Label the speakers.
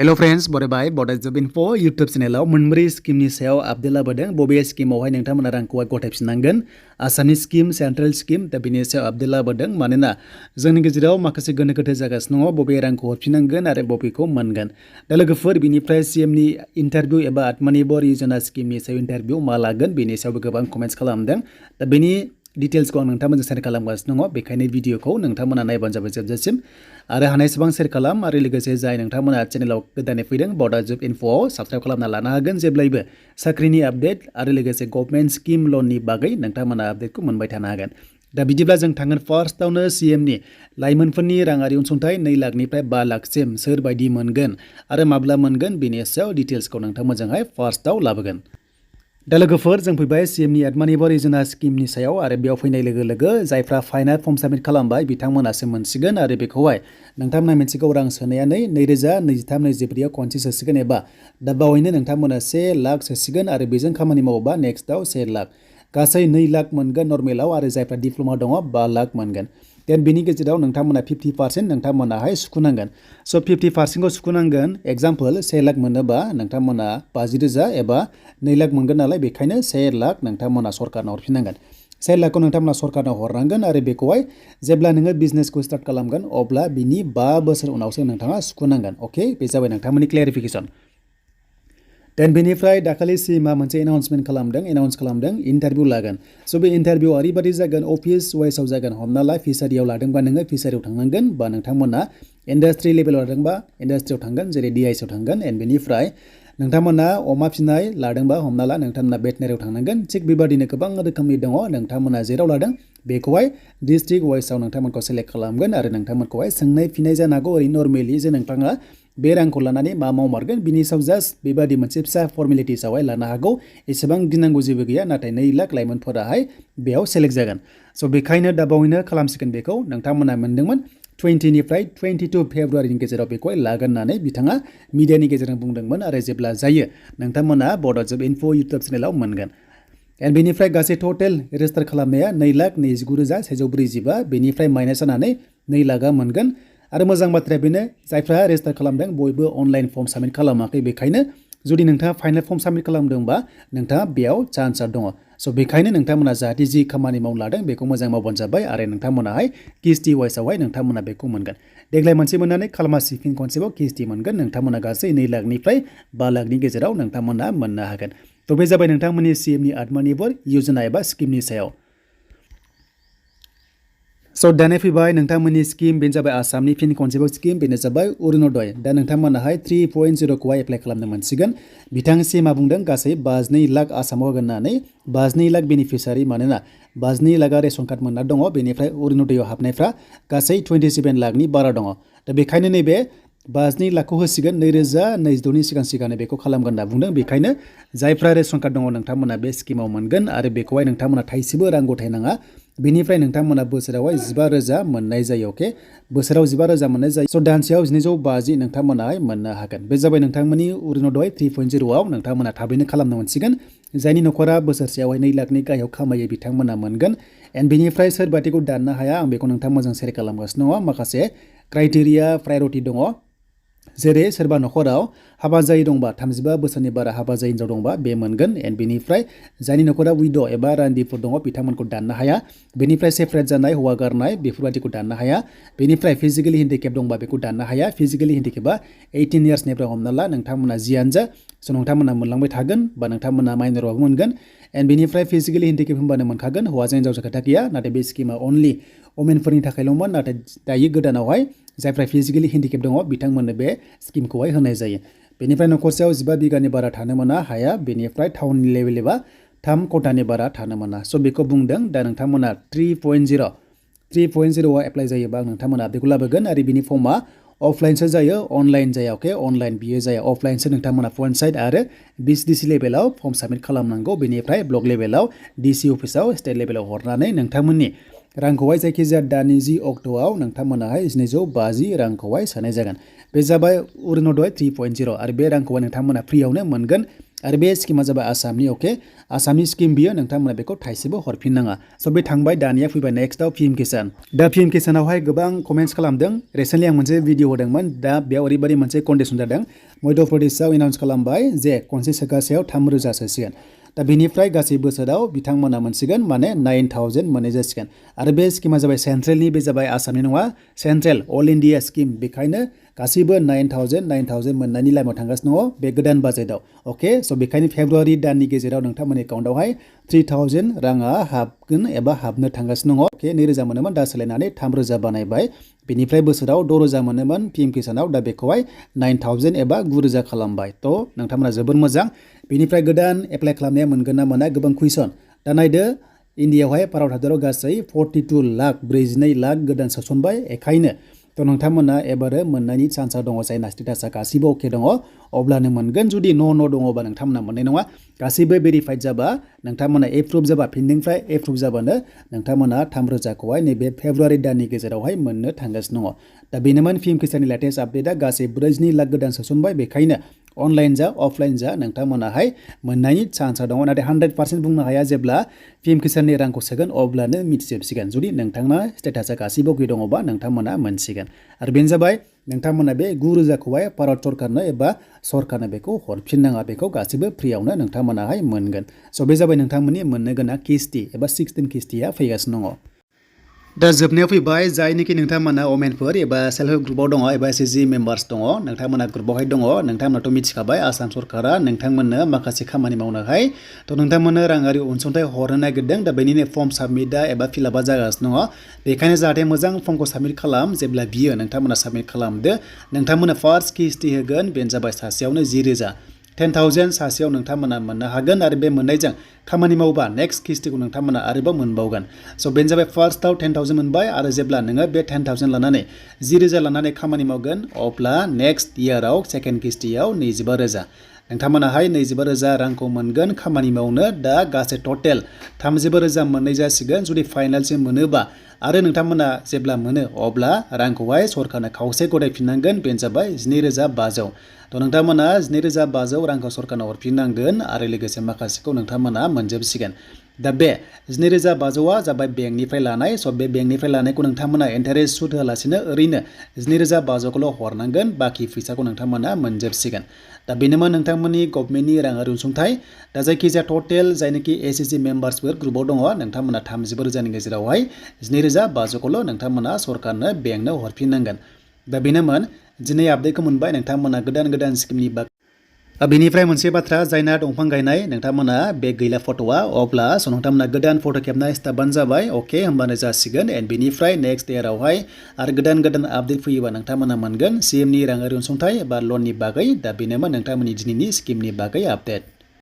Speaker 1: hello friends बरे बाय बडा जब info YouTube चैनलाव मोनब्रै स्कीमनि सायाव आपडेट लाबोदों बबे स्कीमावहाय नोंथांमोना रांखौहाय गथायफिननांगोन आसामनि स्कीम सेंट्रेल स्कीम दा बेनि सायाव आपडेट लाबोदों मानोना जोंनि गेजेराव माखासे गोनो गोथो जागासिनो दङ बबे रांखौ हरफिननांगोन आरो बबेखौ मोनगोन दा लोगोफोर बिनिफ्राय सीएमनि इन्टारभिउ एबा आत्मनिर्भर योजना स्कीमनि सायाव इन्टारभिउ मा लागोन बेनि सायावबो गोबां कमेन्ट्स खालामदों दा बेनि डिटेल्सखौ आं नोंथांमोनजों शेयार खालामगासिनो दङ बेखायनो भिडिअखौ नोंथांमोना नायबानो जाबाय जोबजासिम आरो हानायसेबां शेयार खालाम आरो लोगोसे जाय नोंथांमोना चेनेलाव गोदानै फैदों बडा जब इनफोआव साबस्क्राइब खालामना लानो हागोन जेब्लायबो साख्रिनि आपडेट आरो लोगोसे गभर्नमेन्ट स्कीम लननि बागै नोंथांमोना आपडेटखौ मोनबाय थानो हागोन दा बिदिब्ला जों थांगोन फार्स्टआवनो सीएमनि लाइमोनफोरनि राङारि अनसुंथाइ 2 लाखनिफ्राय 5 लाखसिम सोर बायदि मोनगोन आरो माब्ला मोनगोन बेनि सायाव डिटेल्सखौ नोंथांमोनजोंहाय फार्स्टआव लाबोगोन दा लोगोफोर जों फैबाय सीएमनि आत्मनिर्भर योजना स्कीमनि सायाव आरो बेयाव फैनाय लोगो लोगो जायफ्रा फाइनाल फर्म साबमिट खालामबाय बिथांमोनासो मोनसिगोन आरो बेखौहाय नोंथांमोना मिथिगौ रां सोनायानै 2023-24 खनसे सोसिगोन एबा दा बावैनो नोंथांमोना 1 लाख सोसिगोन आरो बेजों खामानि मावोबा नेक्स्टआव 1 लाख गासै 2 लाख मोनगोन नर्मेलाव आरो जायफ्रा डिप्ल'मा दङ 5 लाख मोनगोन देन बिनि गेजेराव नोंथांमोना 50% नोंथांमोनाहाय सुखुनांगोन स' 50%खौ सुखुनांगोन एग्जाम्पल 1 लाख मोनोबा नोंथांमोना 50,000 एबा 2 लाख मोनगोन नालाय बेखायनो 1 लाख नोंथांमोना सरकारनो हरफिननांगोन 1 लाखखौ नोंथांमोना सरकारनो हरनांगोन आरो बेखौहाय जेब्ला नोङो बिजनेसखौ स्टार्ट खालामगोन अब्ला बिनि 5 बोसोर उनावसो नोंथाङा सुखुनांगोन अके बे जाबाय नोंथांमोननि क्लेरिफिकेसन देन बेनिफ्राय दाखालि सीएमआ मोनसे एनाउन्स खालामदों इन्टारभिउ लागोन स' बे इन्टारभिउ ओरैबायदि जागोन अफिस वाइसआव जागोन हमना ला फिसारियाव लादोंबा नोङो फिसारियाव थांनांगोन बा नोंथांमोना इन्डास्ट्रि लेभेलाव लादोंबा इन्डास्ट्रियाव थांगोन जेरै डिआइसिआव थांगोन एन्ड बेनिफ्राय नोंथांमोना अमा फिनाय लादोंबा हमना ला नोंथांमोना भेटेनारियाव थांनांगोन थिग बेबादिनो गोबां रोखोमनि दङ नोंथांमोना जेराव लादों बेखौहाय डिस्ट्रिक्ट वाइसआव नोंथांमोनखौ सेलेक्ट खालामगोन आरो नोंथांमोनखौहाय सोंनाय फिनाय जानो हागौ ओरैनो नर्मेलि जे नोंथाङा बे रांखौ लानानै मा मावमारगोन बिनि सायाव जास्ट बेबादि मोनसे फिसा फर्मेलिटिसआवहाय लानो हागौ एसेबां गिनांगौ जेबो गैया नाथाय 2 लाख लाइमोनफोराहाय बेयाव सेलेक्ट जागोन स' बेखायनो दा बावैनो खालामसिगोन बेखौ नोंथांमोना मोनदोंमोन 20निफ्राय 22 फेब्रुवारिनि गेजेराव बेखौहाय लागोन होननानै बिथाङा मिडियानि गेजेरजों बुंदोंमोन आरो जेब्ला जायो नोंथांमोना बडा जब इनफो इउटुब चेनेलाव मोनगोन एन्ड बेनिफ्राय गासै टटेल रेजिस्टार खालामनाया 2,29,145 बेनिफ्राय माइनास जानानै 2 लाखआ मोनगोन आरो मोजां बाथ्राया बेनो जायफ्रा रेजिस्टार खालामदों बयबो अनलाइन फर्म साबमिट खालामाखै बेखायनो जुदि नोंथाङा फाइनाल फर्म साबमिट खालामदोंबा नोंथाङा बेयाव चान्सआ दङ स' बेखायनो नोंथांमोना जाहाथे जि खामानि मावनो लादों बेखौ मोजां मावबानो जाबाय आरो नोंथांमोनाहाय किस्ति वाइसआवहाय नोंथांमोना बेखौ मोनगोन देग्लाय मोनसे मोननानै खालमासि फिन खनसेबाव किस्ति मोनगोन नोंथांमोना गासै 2 लाखनिफ्राय 5 लाखनि गेजेराव नोंथांमोना मोननो हागोन थ' बे जाबाय नोंथांमोननि सीएमनि आत्मनिर्भर योजना एबा स्कीमनि सायाव स' दानो फैबाय नोंथांमोननि स्कीम बेनो जाबाय आसामनि फिन खनसेबाव स्कीम बेनो जाबाय अरुणोदय दा नोंथांमोनाहाय 3.0खौहाय एप्लाइ खालामनो मोनसिगोन बिथां सीएमआ बुंदों गासै 52 लाख आसामाव होगोन होननानै 52 लाख बेनिफिसारि मानोना 52 लाखआ रेशन कार्ड मोनना दङ बेनिफ्राय अरुणोदयआव हाबनायफ्रा गासै 27 लाखनि बारा दङ दा बेखायनो नैबे 52 लाखखौ होसिगोन 2026नि सिगां बेखौ खालामगोन होनना बुंदों बेखायनो जायफ्रा रेशन कार्ड दङ नोंथांमोना बे स्कीमाव मोनगोन आरो बेखौहाय नोंथांमोना थाइसेबो रां गथायनाङा बेनिफ्राय नोंथांमोना बोसोरावहाय 15,000 मोननाय जायो अके बोसोराव 15,000 मोननाय जायो स' दानसेयाव 250 नोंथांमोनाहाय मोननो हागोन बे जाबाय नोंथांमोननि अरुणोदय 3.0आव नोंथांमोना थाबैनो खालामनो मोनसिगोन जायनि न'खरा बोसोरसेयावहाय 2 लाखनि गाहायाव खामायो बिथांमोना मोनगोन एन्ड बेनिफ्राय सोर बादिखौ दाननो हाया आं बेखौ नोंथांमोनजों शेयार खालामगासिनो दङ माखासे क्राइटेरिया प्रायरिटि दङ जेरै सोरबा न'खराव हाबा जायै दंबा 35 बोसोरनि बारा हाबा जायै हिनजाव दंबा बे मोनगोन एन्ड बेनिफ्राय जायनि न'खरा उइद' एबा रान्दिफोर दङ बिथांमोनखौ दाननो हाया बेनिफ्राय सेपारेट जानाय हौवा गारनाय बेफोरबादिखौ दाननो हाया बेनिफ्राय फिजिकेलि हेन्डिकेप दंबा बेखौ दाननो हाया फिजिकेलि हेन्डिकेपा 18 इयार्सनिफ्राय हमना ला नोंथांमोना जियानो जा स' नोंथांमोना मोनलांबाय थागोन बा नोंथांमोना माइनरबाबो मोनगोन एन्ड बेनिफ्राय फिजिकेलि हेन्डिकेप होनबानो मोनखागोन हौवाजों हिनजावजों खोथा गैया नाथाय बे स्किमा अनलि वमेनफोरनि थाखायल'मोन नाथाय दायो गोदानावहाय जायफ्रा फिजिकेलि हेन्डिकेप दङ बिथांमोननो बे स्किमखौहाय होनाय जायो बेनिफ्राय न'खरसेयाव 15 बिगानि बारा थानो मोना हाया बेनिफ्राय टाउननि लेभेल एबा 3 कटानि बारा थानो मोना स' बेखौ बुंदों दा नोंथांमोना 3.0आव एप्लाइ जायोबा नोंथांमोना बेखौ लाबोगोन आरो बिनि फर्मआ अफलाइनसो जायो अनलाइन जाया अके अनलाइन बियो जाया अफलाइनसो नोंथांमोना पन्चायत आरो बिसिडिसि लेभेलाव फर्म साबमिट खालामनांगौ बेनिफ्राय ब्लक लेभेलाव डिसि अफिसाव स्टेट लेभेलाव हरनानै नोंथांमोननि रांखौहाय जायखिजाया दानि 10 अक्ट'आव नोंथांमोनाहाय 250 रांखौहाय सोनाय जागोन बे जाबाय अरुणोदय 3.0 आरो बे रांखौहाय नोंथांमोना फ्रियावनो मोनगोन आरो बे स्किमा जाबाय आसामनि अके आसामनि स्किम बियो नोंथांमोना बेखौ थाइसेबो हरफिननाङा स' बे थांबाय दानिया फैबाय नेक्स्टआव पिएम किसान दा पिएम किसानावहाय गोबां कमेन्ट्स खालामदों रिसेन्टलि आं मोनसे भिडिअ होदोंमोन दा बेयाव ओरैबायदि मोनसे कन्डिसन जादों मध्य प्रदेशआव एनाउन्स खालामबाय जे खनसे सोगासेयाव 3,000 सोसिगोन दा बेनिफ्राय गासै बोसोराव बिथांमोना मोनसिगोन माने 9,000 मोननाय जासिगोन आरो बे स्किमा जाबाय सेन्ट्रेलनि बे जाबाय आसामनि नङा सेन्ट्रेल अल इन्डिया स्किम बेखायनो गासैबो 9,000 मोननायनि लाइनाव थांगासिनो दङ बे गोदान बाजेटआव अके स' बेखायनो फेब्रुवारि दाननि गेजेराव नोंथांमोननि एकाउन्टआवहाय 3,000 राङा हाबगोन एबा हाबनो थांगासिनो दङ अके 2,000 मोनोमोन दा सोलायनानै 3,000 बानायबाय बेनिफ्राय बोसोराव 6,000 मोनोमोन पिएम किसानाव दा बेखौहाय 9,000 एबा 9,000 खालामबाय थ' नोंथांमोना जोबोर मोजां बेनिफ्राय गोदान एप्लाइ खालामनाया मोनगोन ना मोना गोबां कुइसन दा नायदो इन्डियायावहाय भारत हादराव गासै 42 लाख गोदान सोसनबाय एखायनो थ' नोंथांमोना एबारो मोननायनि चान्सआ दङ जायना स्टेटासा गासिबो अके दङ अब्लानो मोनगोन जुदि न' दङबा नोंथांमोना मोननाय नङा गासिबो भेरिफाइड जाबा नोंथांमोना एप्रुभ जाबा फिन्डिंनिफ्राय एप्रुभ जाबानो नोंथांमोना 3,000खौहाय नैबे फेब्रुवारि दाननि गेजेरावहाय मोननो थांगासिनो दङ दा बेनोमोन पिएम किसाननि लेटेस्ट आपडेटआ गासै 42 लाख गोदान सोसनबाय बेखायनो अनलाइन जा अफलाइन जा नोंथांमोनाहाय मोननायनि चान्सआ दङ नाथाय 100% बुंनो हाया जेब्ला पिएम किसाननि रांखौ सोगोन अब्लानो मिथिजोबसिगोन जुदि नोंथांना स्टेटासा गासिबो अके दङबा नोंथांमोना मोनसिगोन आरो बेनो जाबाय नोंथांमोना बे 9,000खौहाय भारत सरकारनो एबा सरकारनो बेखौ हरफिननाङा बेखौ गासिबो फ्रियावनो नोंथांमोनाहाय मोनगोन स' बे जाबाय नोंथांमोननि मोननो गोनां किस्ति एबा 16 किस्तिया फैगासिनो दङ दा जोबनायाव फैबाय जायनोखि नोंथांमोना वमेनफोर एबा सेल्फ हेल्प ग्रुपआव दङ एबा SHG मेम्बार्स दङ नोंथांमोना ग्रुपआवहाय दङ नोंथांमोनाथ' मिथिखाबाय आसाम सरकारा नोंथांमोननो माखासे खामानि मावनोहाय थ' नोंथांमोननो राङारि अनसुंथाइ हरनो नागिरदों दा बेनिनो फर्म साबमिटआ एबा फिलआपआ जागासिनो दङ बेखायनो जाहाथे मोजां फर्मखौ साबमिट खालाम जेब्ला बियो नोंथांमोना साबमिट खालामदो नोंथांमोना फार्स्ट किस्ति होगोन बेनो जाबाय सासेयावनो 10,000 10,000 सासेयाव नोंथांमोना मोननो हागोन आरो बे मोननायजों खामानि मावबा नेक्स्ट किस्तिखौ नोंथांमोना आरोबाव मोनबावगोन स' बेनो जाबाय फार्स्टआव 10,000 मोनबाय आरो जेब्ला नोङो बे 10,000 लानानै 10,000 लानानै खामानि मावगोन अब्ला नेक्स्ट इयाराव सेकेन्ड किस्तियाव 25,000 नोंथांमोनाहाय 25,000 रांखौ मोनगोन खामानि मावनो दा गासै टटेल 30,000 मोननाय जासिगोन जुदि फाइनालसिम मोनोबा आरो नोंथांमोना जेब्ला मोनो अब्ला रांखौहाय सरकारनो खावसे गथायफिननांगोन बेनो जाबाय 12,500 थ' नोंथांमोना 12,500 रांखौ सरकारनो हरफिननांगोन आरो लोगोसे माखासेखौ नोंथांमोना मोनजोबसिगोन दा बे 12,500आ जाबाय बेंकनिफ्राय लानाय स' बे बेंकनिफ्राय लानायखौ नोंथांमोना इन्टारेस्ट सुद होआलासिनो ओरैनो 12,500खौल' हरनांगोन बाखि फैसाखौ नोंथांमोना मोनजोबसिगोन दा बेनोमोन नोंथांमोननि गभर्नमेन्टनि राङारि अनसुंथाइ दा जायखिजाया टटेल जायनोखि SHG मेम्बार्सफोर ग्रुपआव दङ नोंथांमोना 30,000नि गेजेरावहाय 12,500खौल' नोंथांमोना सरकारनो बेंकनो हरफिननांगोन दा बेनोमोन दिनै आपडेटखौ मोनबाय नोंथांमोना गोदान स्किमनि बेनिफ्राय मोनसे बाथ्रा जायना दंफां गायनाय नोंथांमोना बे गैला फट'आ अब्ला स' नोंथांमोना गोदान फट' खेबनाय स्टार्टबानो जाबाय अके होमबानो जासिगोन एन्ड बेनिफ्राय नेक्स्ट इयारावहाय आरो गोदान आपडेट फैयोबा नोंथांमोना मोनगोन CMनि राङारि अनसुंथाइ बा लननि बागै दा बेनोमोन नोंथांमोननि दिनैनि स्किमनि बागै आपडेट